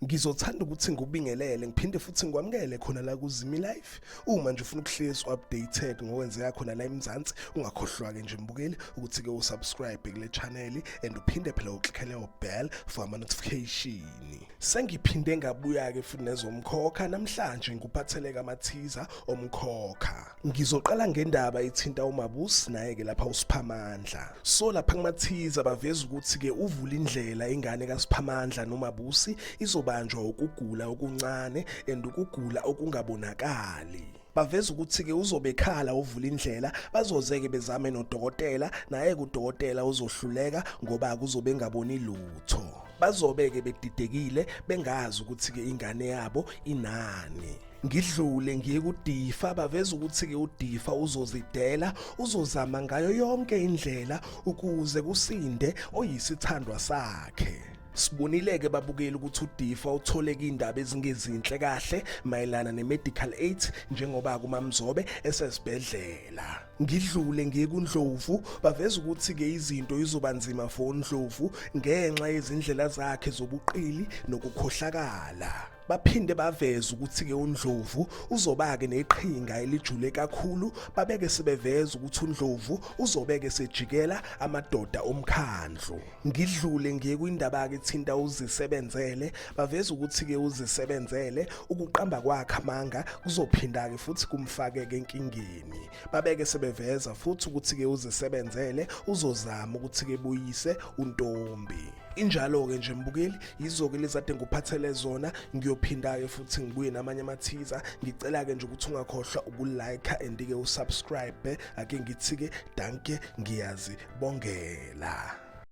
Ngizothanda ukuthi ngikubingelele ngiphinde futhi ngikwamukele khona la kuZimi Life. Uma nje ufuna ukuhlezi updated ngokwenzeka khona la eMzansi, ungakhohlwa-ke nje mbukeli ukuthi-ke usubscribe kule channel and uphinde phela uklikhele bell for ama-notification. Sengiphinde ngabuya-ke futhi nezomkhokha namhlanje ngikuphatheleke amathiza omkhokha. Ngizoqala ngendaba ethinta uMabusi naye-ke lapha uSiphamandla. So lapha kumathiza baveza ukuthi-ke uvula indlela ingane kaSiphamandla noMabusi izobanjwa ukugula okuncane and ukugula okungabonakali. Baveza ukuthi-ke uzobe ekhala uvula indlela bazoze-ke bezame nodokotela naye-ke udokotela uzohluleka ngoba kuzobe engaboni lutho. Bazobe-ke bedidekile bengazi ukuthi-ke ingane yabo inani. Ngidlule ngiye kuDifa baveza ukuthi-ke uDifa uzozidela uzozama ngayo yonke indlela ukuze kusinde oyisithandwa sakhe. Sibonile-ke babukeli ukuthi uDifa utholeke iy'ndaba ezingezinhle kahle mayelana ne-medical aid njengoba kuMamzobe esesibhedlela. Ngidlule ngiye kuNdlovu baveza ukuthi-ke izinto izoba nzima for uNdlovu ngenxa yezindlela zakhe zobuqili nokukhohlakala. Baphinde baveze ukuthi-ke uNdlovu uzoba-ke neqhinga elijule kakhulu, babeke sebeveza ukuthi uNdlovu uzobeke sejikela amadoda omkhandlu. Ngidlule ngiye kwindaba-ke ethinta uZisebenzele, baveza ukuthi-ke uZisebenzele ukuqamba kwakhe amanga kuzophinda-ke futhi kumfake-ke enkingeni. Babeke sebeveza futhi ukuthi-ke uZisebenzele uzozama ukuthi-ke buyise uNtombi. Injalo-ke nje mbukeli, yizo-ke lezade ngikuphathele zona. Ngiyophinda-ke futhi ngibuye namanye amathiza. Ngicela-ke nje ukuthi ungakhohlwa ukulike and-ke usubscribe. Ake ngithi-ke danke, ngiyazibongela.